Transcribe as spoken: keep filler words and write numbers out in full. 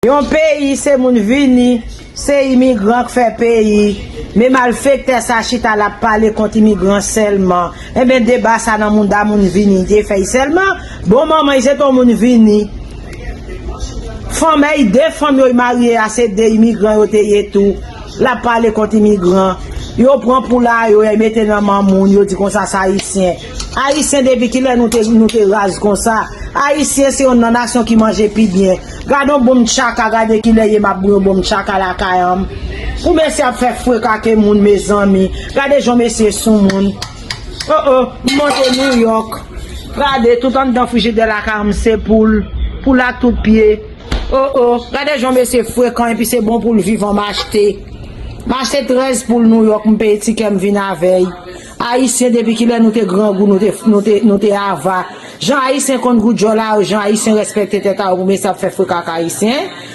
Yon peyi se moun vini, se imigran k fè peyi. Men malfektè sa chita l ap pale kont imigran sèlman. Enben deba sa nan moun da moun vini te fè y sèlman. Bon manman y se ton moun vini. Fanmèy de fanm yo y marye a se de imigran yo te ye tou. L ap pale kont imigran. Yo pran poula yo y mete nan manmoun yo di konsa sa ayisyen. Ayisyen depi kilè nou te nou te raz konsa? Ayisyen se yon nan nasyon ki manje pi byen. Gade yon bon tchaka, gade kilè ye m ap bouyon bon tchaka lakay an. Pou mesye ap fè frekake moun mezanmi. Gade jan mesye sou moun. Oh oh, m monte New York. Gade tout anndan frijidè lakay an se poul. Poul ak tout pye. Oh oh, gade jan mesye frekan epi se bon pou l viv an m achte. M achte trèz poul New York, m peye tikè m vin avè y. Ayisyen depi kilè nou te grangou, nou te nou te nou te ava. Jan ayisyen konn gou djòl a yo, jan ayisyen respekte tèt a yo pou mesye ap fè frekake ayisyen.